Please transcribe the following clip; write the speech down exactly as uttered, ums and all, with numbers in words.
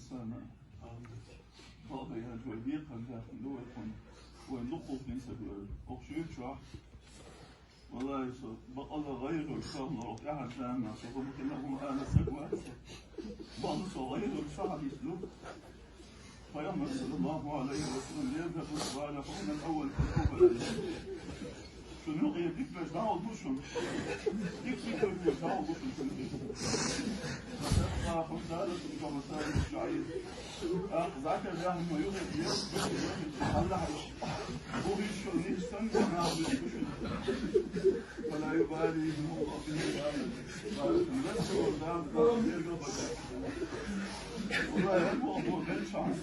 Сана. Баба, я джой, бекъан дахин, лугӀ хьун. Вай лукъулгӀин сагур. Охшуй чохь. Валлай, со бакъала гӀайгӀур шалла, охӀ, тӀехьа жанна, со гӀум хила гӀум ала сагур. Бакъала со гӀайгӀур шахьадис ду. Пайхамар саллаллаху гӀалайхи ва саллам, лебда бусбала хьунан аввал хьулкуба. Шуну гӀе дикбеш дагьал бу шун. Дик-дик беш дагьал бу шун шуну гӀе. Масала хӀун дара шун ка масала шаир. Ах, закар яхӀ ма югӀи, Аллах иш. Бу иш шун, иш сан, сан, сан, сан. Фала юбали, Аллах иш. Валлай, бу, бу, бен шан.